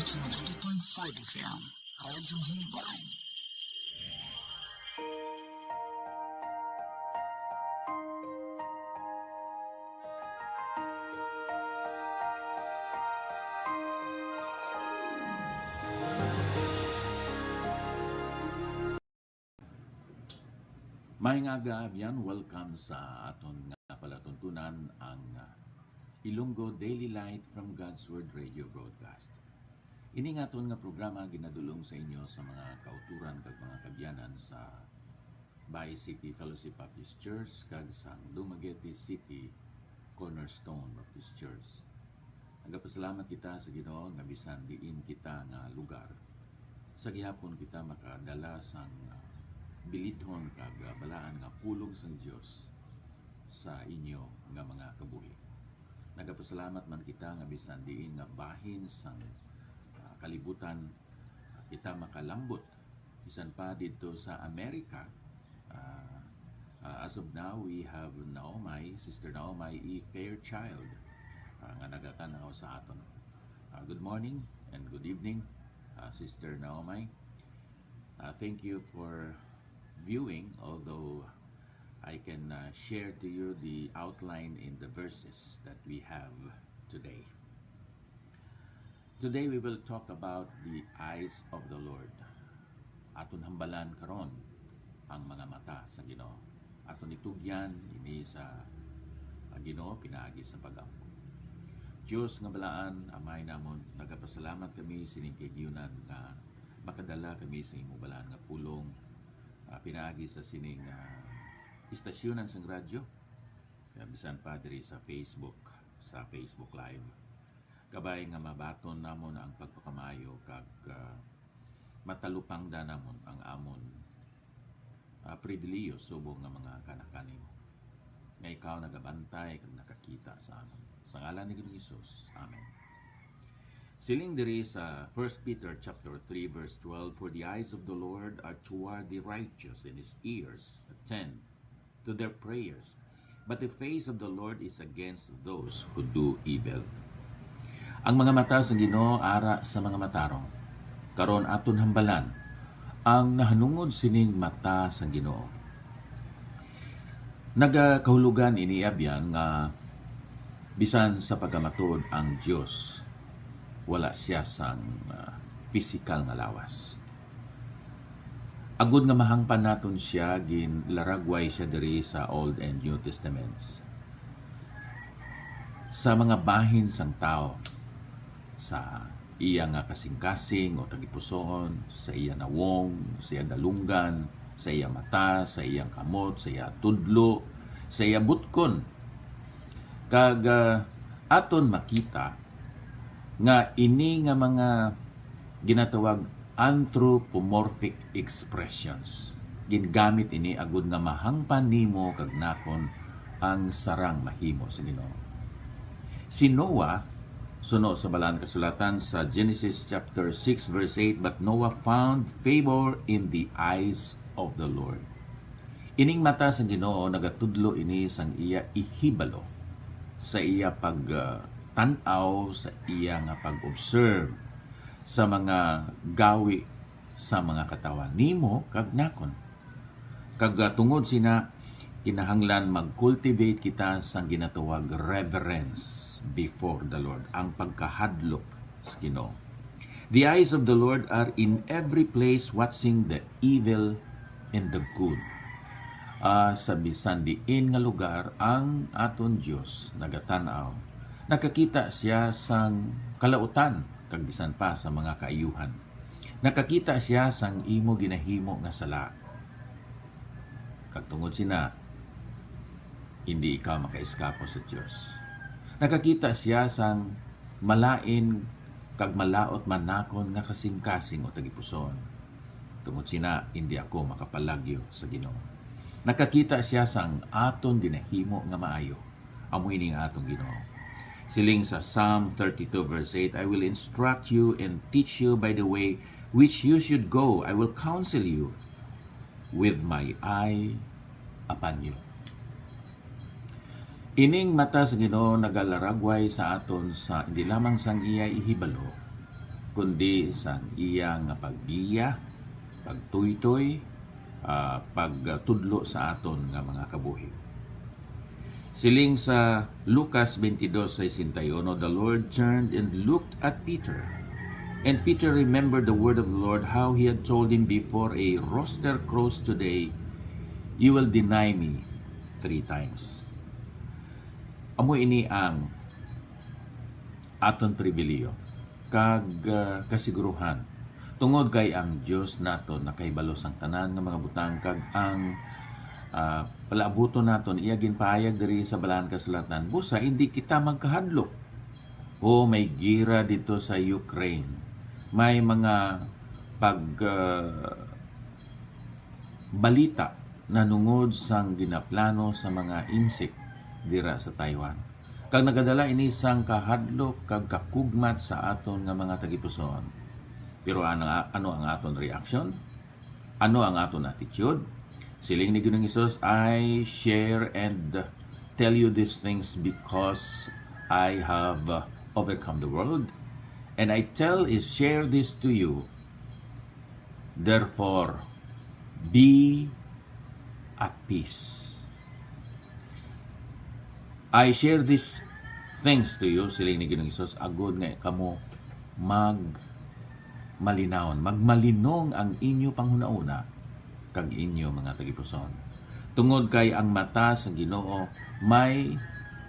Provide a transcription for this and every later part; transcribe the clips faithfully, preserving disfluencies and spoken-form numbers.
ninety point five F M, Radyo Himbalan. Maayong aga, abyan. Welcome sa aton nga palatuntunan, ang, ah, Ilonggo Daily Light from God's Word Radio Broadcast. Ini nga aton nga programa ginadulong sa inyo sa mga kauturan kag mga kabyanan sa Bay City Fellowship Baptist Church kag sang Dumaguete City Cornerstone Baptist Church. Nagapasalamat kita sa Ginoo nga bisan diin kita nga lugar, sa gihapon kita makadala sang, ah, bilidhon kag, ah, balaan nga pulong sang Dios sa inyo nga mga kabuhi. Nagapasalamat man kita nga bisan diin nga bahin sang, ah, kalibutan, ah, kita makalambot. Bisan pa didto sa Amerika, ah, ah, as of now, we have Naomai, Sister Naomai E. Fairchild, ah, nga nagatan-aw sa aton. Ah, good morning and good evening, ah, Sister Naomai. Ah, thank you for viewing, although I can, ah, share to you the outline in the verses that we have today. Today we will talk about the eyes of the Lord. Aton hambalan karon ang mga mata sa Ginoo. Aton itugyan ini sa, ah, Ginoo pinaagi sa pag-ampo. Dios nga balaan, Amay namon, nagapasalamat kami sining kahigayonan nga makadala kami sa imo balaan nga pulong, ah, pinaagi sa sining, ah, istasyonan sang radyo, kag bisan pa diri sa Facebook, sa Facebook Live. Kabay nga mabaton namon ang pagpakamaayo kag, ah, matalupangda namon ang amon, ah, pribilihiyo subong nga mga kanak-an nimo, nga ikaw nagabantay kag nakakita sa amon. Sa ngalan ni Ginoong Jesus, amen. Siling diri sa First Peter chapter three, verse twelve, "For the eyes of the Lord are toward the righteous, and his ears attend to their prayers, but the face of the Lord is against those who do evil." Ang mga mata sa Ginoo ara sa mga matarong. Karon aton hambalan ang nahanungod sining mata sa Ginoo. Nagakahulogan ini, abyan, nga bisan sa pagkamatuod ang Dios, wala siya sang, ah, pisikal nga lawas. Agod nga mahangpan naton siya, ginlaragway siya diri sa Old and New Testaments. Sa mga bahin sang tawo, sa iya nga kasingkasing o tagipusoon, sa iya nawong, sa iya dalunggan, sa iya mata, sa iya kamot, sa iya tudlo, sa iya butkon. Kag, ah, aton makita nga ini nga mga ginatawag anthropomorphic expressions. Gingamit ini agud nga mahangpan nimo kag nakon ang sarang mahimo sa Ginoo. Si Noah, suno sa Balaan Kasulatan sa Genesis chapter six verse eight, "But Noah found favor in the eyes of the Lord." Ining mata sang Ginoo nagatudlo ini sang iya ihibalo, sa iya pag, ah, tan-aw, sa iya nga pag-observe sa mga gawi sa mga katawhan, nimo kag nakon. Kag, ah, tungod sina, kinahanglan mag-cultivate kita sang ginatawag reverence before the Lord, ang pagkahadlok sa Ginoo. "The eyes of the Lord are in every place, watching the evil and the good." Ah, sa bisan diin nga lugar, ang aton Dios nagatan-aw. Nakakita siya sang kalautan, kag bisan pa sa mga kaayuhan. Nakakita siya sang imo ginahimo nga sala. Kag tungod sina, hindi ikaw makaeskapo sa Dios. Nakakita siya sang malain kag malaut man nakon nga kasingkasing o tagipusoon. Tungod sina, hindi ako makapalagyo sa Ginoo. Nakakita siya sang aton ginahimo nga maayo. Amo ini ang aton Ginoo. Siling sa Psalm thirty-two verse eight, "I will instruct you and teach you by the way which you should go. I will counsel you with my eye upon you." Ining mata sa Ginoo nagalaragway sa aton sa, hindi lamang sang iya ihibalo, kundi sang iya nga paggiya, pagtuytoy, ah, pagtudlo sa aton nga mga kabuhi. Siling sa Lucas twenty-two sixty-one, "The Lord turned and looked at Peter. And Peter remembered the word of the Lord, how he had told him before, 'A rooster crows today, you will deny me three times.'" Amo ini ang aton pribilihiyo kag, ah, kasiguruhan, tungod kay ang Dios naton nakahibalo sang tanan nga mga butang, kag ang, ah, palaabuton naton iya ginpahayag diri sa Balaan Kasulatan. Busa, indi kita magkahadlok. O, may gira dito sa Ukraine. May mga pag, ah, balita nanungod sang ginaplano sa mga INSIC dira sa Taiwan, kag nagadala ini sang kahadlok kag kakugmat sa aton nga mga tagipusoon. Pero ano, ano ang aton reaksyon? Ano ang aton attitude? Siling ni Ginoong Hesus, "I share and tell you these things because I have overcome the world. And I tell is share this to you. Therefore, be at peace." "I share these things to you," siling ni Ginoong Hesus, "agod nga kamo mag malinawon, magmalinong ang inyo panghunahuna kag inyo mga tagipuson. Tungod kay ang mata sa Ginoo may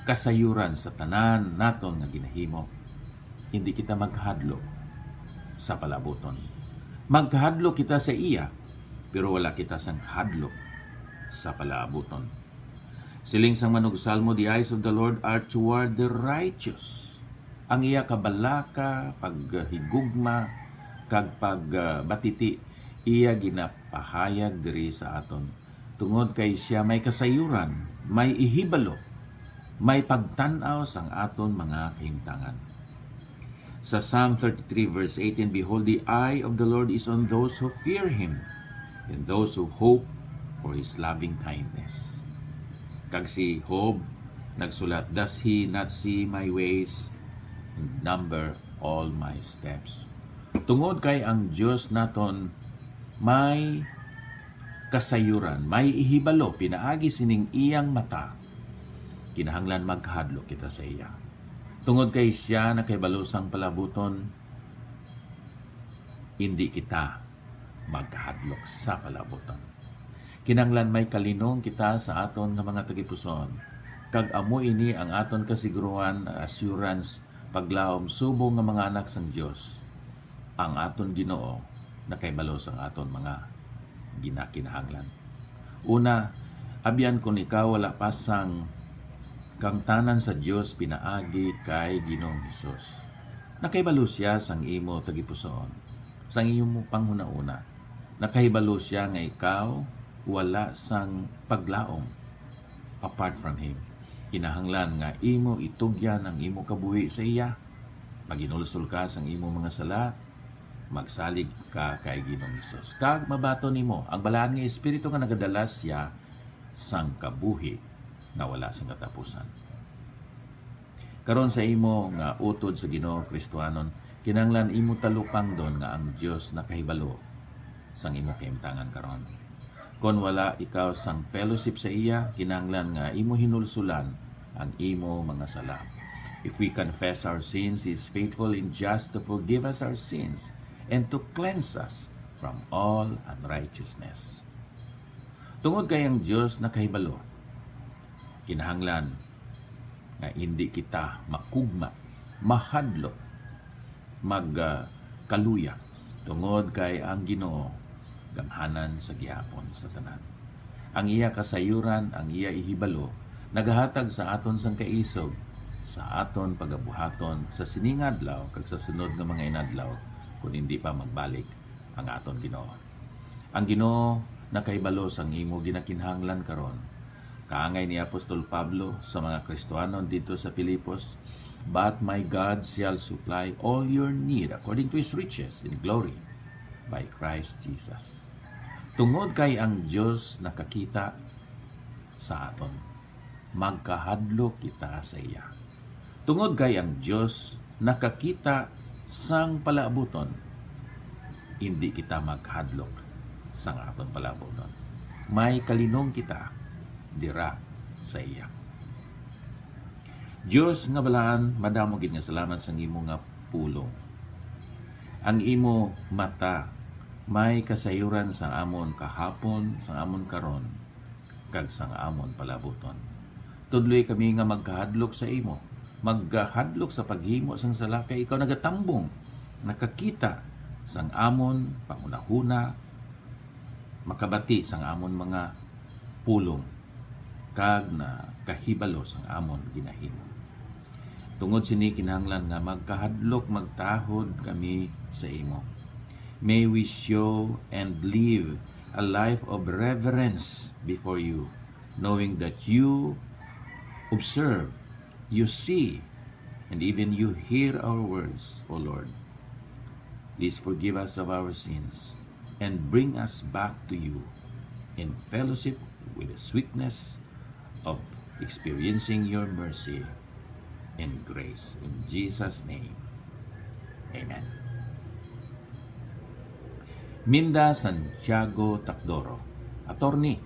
kasayuran sa tanan naton nga ginahimo." Hindi kita magkahadlok sa palaabuton. Magkahadlok kita sa iya, pero wala kita sang kahadlok sa palaabuton. Siling sang manugsalmo, "The eyes of the Lord are toward the righteous." Ang iya kabalaka, paghigugma, kag pagbatiti, iya ginapahayag diri sa aton, tungod kay sia may kasayuran, may ihibalo, may pagtan-aw sang aton mga kahimtangan. Sa Psalm thirty-three verse eighteen, "Behold, the eye of the Lord is on those who fear him, and those who hope for his loving kindness." Kag si Job nagsulat, "Does he not see my ways and number all my steps?" Tungod kay ang Dios naton may kasayuran, may ihibalo pinaagi sining iyang mata, kinahanglan magkahadlok kita sa iya. Tungod kay sia nakahibalo sang palaabuton, indi kita magkahadlok sa palaabuton. Kinahanglan may kalinong kita sa aton nga mga tagipusoon, kag amo ini ang aton kasiguruhan, assurance, paglaom subong nga mga anak sang Dios. Ang aton Ginoo nakahibalo sang aton mga ginakinahanglan. Una, abyan kon ikaw wala pa sang kahangtanan sa Dios pinaagi kay Ginoong Hesus. Nakahibalo sia sang imo tagipusoon, sang imo panghunahuna. Nakahibalo sia nga ikaw wala sang paglaom apart from him. Kinahanglan nga imo itugyan ang imo kabuhi sa iya. Maghinulsol ka sang imo mga sala, magsalig ka kay Ginoong Hesus, kag mabaton nimo ang Balaan nga Espiritu nga nagadala sia sang kabuhi nga wala sing katapusan. Karon, sa imo nga utod sa Ginoo, Kristohanon, kinahanglan imo talupangdon nga ang Dios nakahibalo sang imo kahimtangan karon. Kon wala ikaw sang fellowship sa iya, kinahanglan nga imo hinulsulan ang imo mga sala. If we confess our sins, he is faithful and just to forgive us our sins and to cleanse us from all unrighteousness. Tungod kay ang Dios nakahibalo, kinahanglan nga indi kita makugmat, mahadlok, mag, ah, kaluya, tungod kay ang Ginoo gamhanan sa gihapon sa tanan. Ang iya kasayuran, ang iya ihibalo, nagahatag sa aton sang kaisog sa aton pagabuhaton sa sining adlaw kag sa sunod nga mga inadlaw, kon hindi pa magbalik ang aton Ginoo. Ang Ginoo nakahibalo sang imo ginakinahanglan karon. Kaangay ni Apostol Pablo sa mga Kristohanon didto sa Filipos, "But my God shall supply all your need according to his riches in glory by Christ Jesus." Tungod kay ang Dios nakakita sa aton, magkahadlok kita sa iya. Tungod kay ang Dios nakakita sang palaabuton, indi kita maghadlok sang aton palaabuton. May kalinong kita dira sa iya. Dios nga balaan, madamo gid nga salamat sang imo nga pulong. Ang imo mata may kasayuran sang amon kahapon, sang amon karon, kag sang amon palaabuton. Tudloy kami nga magkahadlok sa imo, magkahadlok sa paghimo sang sala, kay ikaw nagatambong, nakakita sang amon panghunahuna, makabati sang amon mga pulong, kag nakahibalo sang amon ginahimo. Tungod sini, kinahanglan nga magkahadlok, magtahod kami sa imo. May we show and live a life of reverence before you, knowing that you observe, you see, and even you hear our words, O Lord. Please forgive us of our sins and bring us back to you in fellowship with the sweetness of experiencing your mercy and grace. In Jesus' name, amen. Minda Santiago Tacdoro, Attorney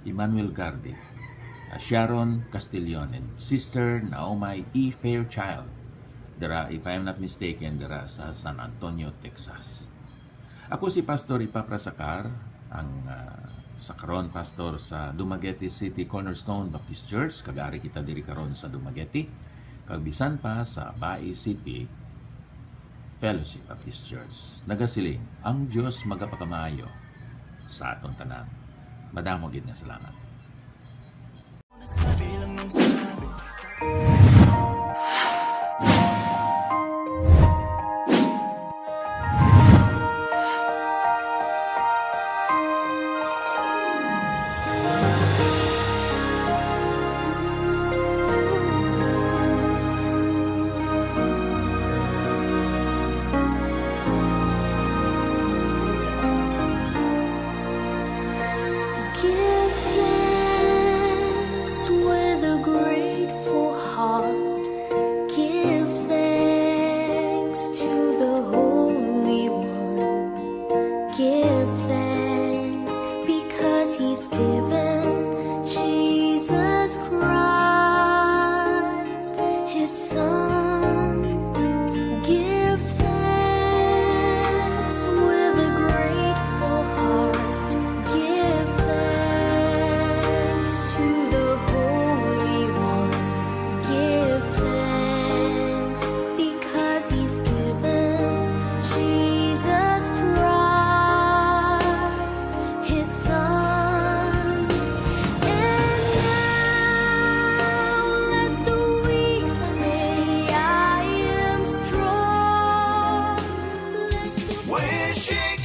Emmanuel Garde, uh, Sharon Castillon, and Sister Naomai E. Fairchild, dira, if I'm not mistaken, dira sa San Antonio, Texas. Ako si Pastor Epafras Acar, ang, ah, sa karon pastor sa Dumaguete City Cornerstone Baptist Church, kag ari kita diri karon sa Dumaguete, kag bisan pa sa Bai City Fellowship Baptist Church. Nagasiling, ang Dios magapakamaayo sa aton tanan. Madamo gid nga salamat. Give thanks with a grateful heart. Give thanks to the Holy One. Give thanks because he's given Jesus Christ, his Son. Give thanks with a grateful heart. Give thanks to the Holy One. Give thanks because he's given Jesus Christ, his Son. And now let the weak say, "I am strong." Let the Wishing